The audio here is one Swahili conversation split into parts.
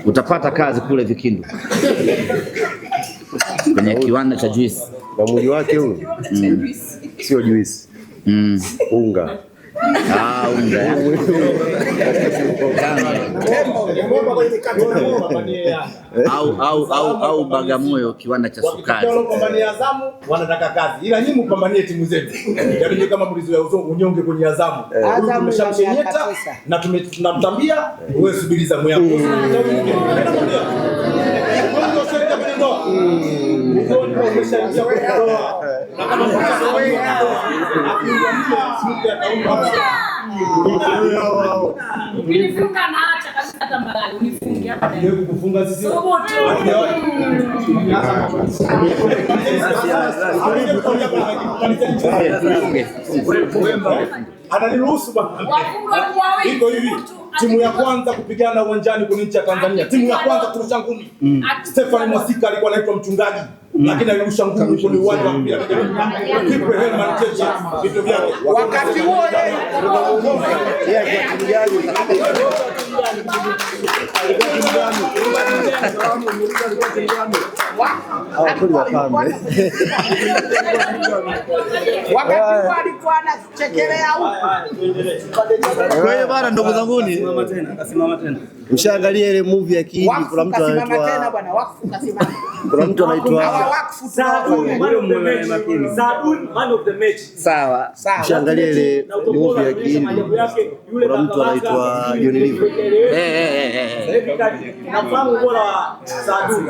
Utapata kazi kule Vikindu kwenye kiwanda cha juisi. Na mwili wake huyu sio juisi, unga. Ah, unga. Au Bagamoyo kiwanda cha sukari. Wapambania Azamu wanataka kazi, ila nyinyi mpambanie timu zenu. Yaani kama mlizoea unyonge kwenye Azamu, huyu tumeshamshenyeta na tunamtambia, wewe subiri zamu yako. Ugonjwa umeshaingia kwenye ndoa. Na kama Ukinifunga naacha kabisa hata mbali, unifunge hapa. Kufunga sisi. Thubutu. Ananiruhusu bwana. Wafungwa kwa wingi. Iko hivi, timu ya kwanza kupigana uwanjani kwenye nchi ya Tanzania, timu ya kwanza kurusha ngumi. Stefan Mwasika alikuwa anaitwa mchungaji, lakini alirusha ngumi kwenye uwanja wa mpira. Kipre Herman Cheche, vitu vyake. Wakati huo yeye wakati huo alikuwa anachekelea huku. Kwa hiyo bana, ndugu zanguni, Ushaangalia ile movie ya Kihindi, Wakfu kuna mtu kasimama tena anaitwa bwana, wakfu kasimama. kuna mtu anaitwa Hawa wakfu tunawafanya. Man of the match. sawa. Sawa. Ushaangalia ile movie ya Kihindi, kuna mtu anaitwa Johnny Lever. Eh. Nafahamu ubora wa Saadun.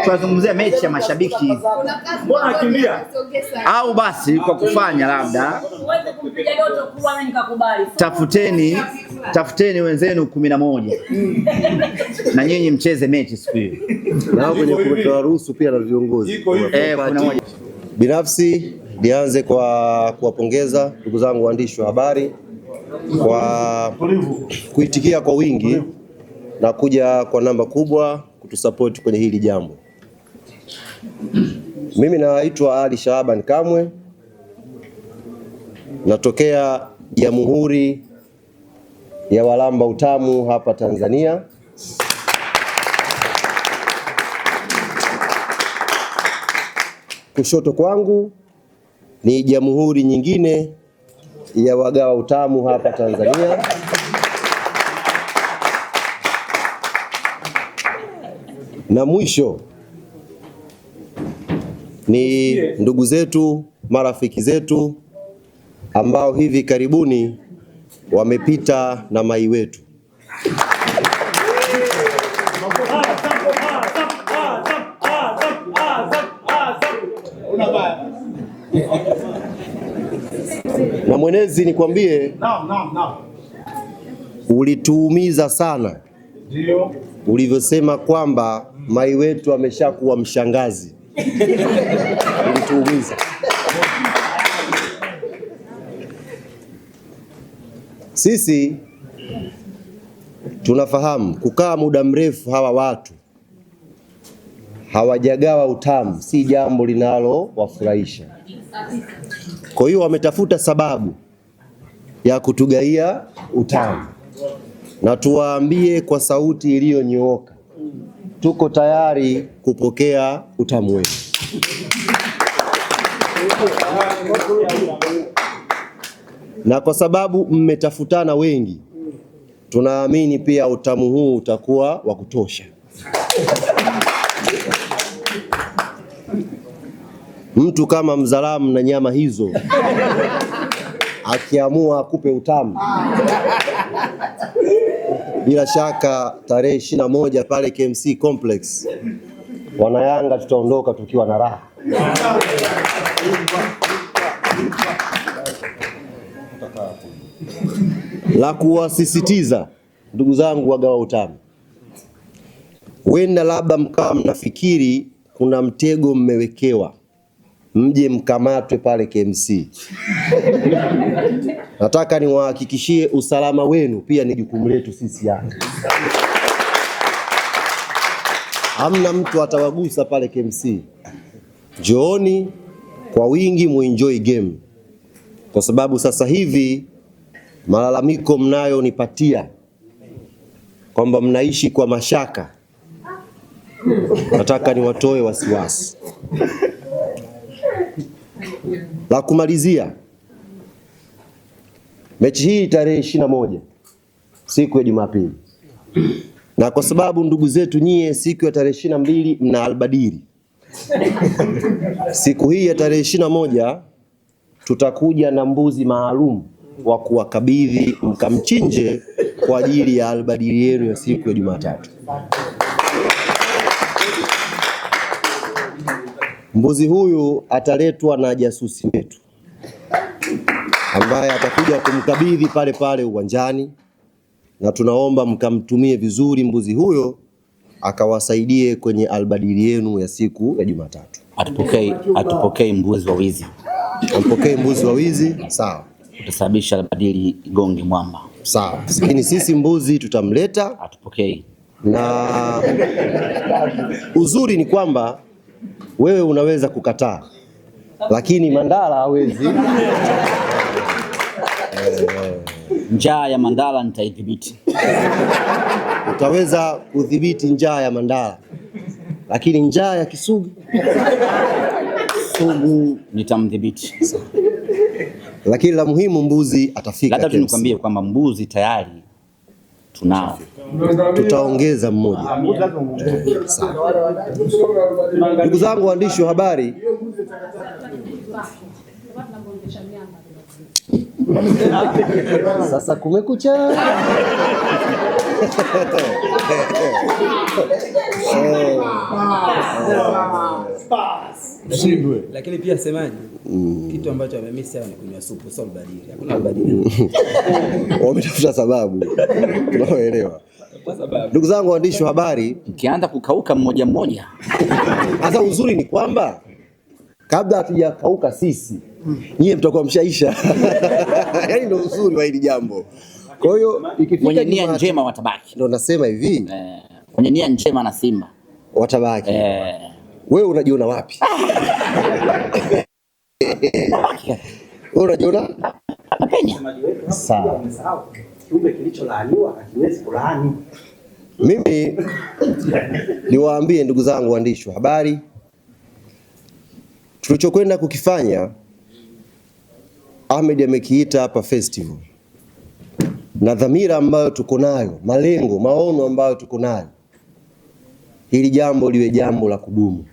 Tunazungumzia mechi ya mashabiki Mbona akimbia? au basi kwa kufanya labda Uweze kumpiga doto kubwa mimi nikakubali. tafuteni wenzenu 11 na nyinyi mcheze mechi siku hiyo. Na hao kwenye kuwaruhusu pia na viongozi. Iko hivi. 11. Binafsi nianze kwa kuwapongeza ndugu zangu waandishi wa habari kwa kuitikia kwa wingi na kuja kwa namba kubwa kutusapoti kwenye hili jambo. Mimi naitwa Ali Shaaban Kamwe, natokea Jamhuri ya Walamba Utamu hapa Tanzania. Kushoto kwangu ni jamhuri nyingine ya wagawa utamu hapa Tanzania. Na mwisho ni ndugu zetu, marafiki zetu ambao hivi karibuni wamepita na mai wetu. Na mwenezi, nikwambie, Naam, naam, naam. ulituumiza sana Ndio. ulivyosema kwamba mai wetu ameshakuwa mshangazi. Ulituumiza. Sisi tunafahamu kukaa muda mrefu hawa watu hawajagawa utamu si jambo linalowafurahisha. Kwa hiyo wametafuta sababu ya kutugaia utamu, na tuwaambie kwa sauti iliyonyooka, tuko tayari kupokea utamu wetu. Na kwa sababu mmetafutana wengi, tunaamini pia utamu huu utakuwa wa kutosha. Mtu kama Mzalamu na nyama hizo akiamua akupe utamu, bila shaka tarehe 21 pale KMC Complex, wanayanga tutaondoka tukiwa na raha. La kuwasisitiza ndugu zangu wagawa utamu, wenda labda mkawa mnafikiri kuna mtego mmewekewa, mje mkamatwe pale KMC. Nataka niwahakikishie usalama wenu pia ni jukumu letu sisi Yanga. Hamna mtu atawagusa pale KMC. Njooni kwa wingi muenjoy game, kwa sababu sasa hivi malalamiko mnayonipatia kwamba mnaishi kwa mashaka, nataka niwatoe wasiwasi. La kumalizia, mechi hii tarehe 21 siku ya Jumapili, na kwa sababu ndugu zetu nyie siku ya tarehe 22 mna albadiri, siku hii ya tarehe 21 tutakuja na mbuzi maalum wa kuwakabidhi mkamchinje kwa ajili ya albadiri yenu ya siku ya Jumatatu. Mbuzi huyu ataletwa na jasusi wetu ambaye atakuja kumkabidhi pale pale uwanjani, na tunaomba mkamtumie vizuri mbuzi huyo akawasaidie kwenye albadiri yenu ya siku ya Jumatatu. Atupokei mbuzi wa wizi. Ampokee mbuzi wa wizi, sawa. Utasababisha albadiri igonge mwamba. Sawa. Lakini sisi mbuzi tutamleta. Atupokei. Na uzuri ni kwamba wewe unaweza kukataa, lakini Mandala hawezi. Njaa ya Mandala nitaidhibiti. Utaweza kudhibiti njaa ya Mandala, lakini njaa ya Kisugu Sugu nitamdhibiti. Lakini la muhimu mbuzi atafika. Labda tu nikwambie kwamba mbuzi tayari tunao. Tutaongeza mmoja. Ndugu zangu waandishi wa habari, sasa kumekucha. Lakini pia semaji, kitu ambacho amemiss hapa ni kunywa supu, sio albadili. Hakuna albadili. Wametafuta sababu. Tunaoelewa. Ndugu zangu waandishi wa habari, mkianza kukauka mmoja mmoja. Sasa uzuri ni kwamba kabla hatujakauka sisi, nyie mtakuwa mshaisha. Yaani ndio uzuri wa hili jambo. Kwa hiyo ikifika wenye nia njema watabaki. Ndio nasema hivi. Wenye nia njema na Simba watabaki. Wewe unajiona wapi? Wewe unajiona? Napenya. Sawa. Kiumbe kilicholaaniwa hakiwezi kulaani. Mimi niwaambie ndugu zangu waandishi wa habari, tulichokwenda kukifanya Ahmed amekiita hapa festival, na dhamira ambayo tuko nayo, malengo, maono ambayo tuko nayo, hili jambo liwe jambo la kudumu.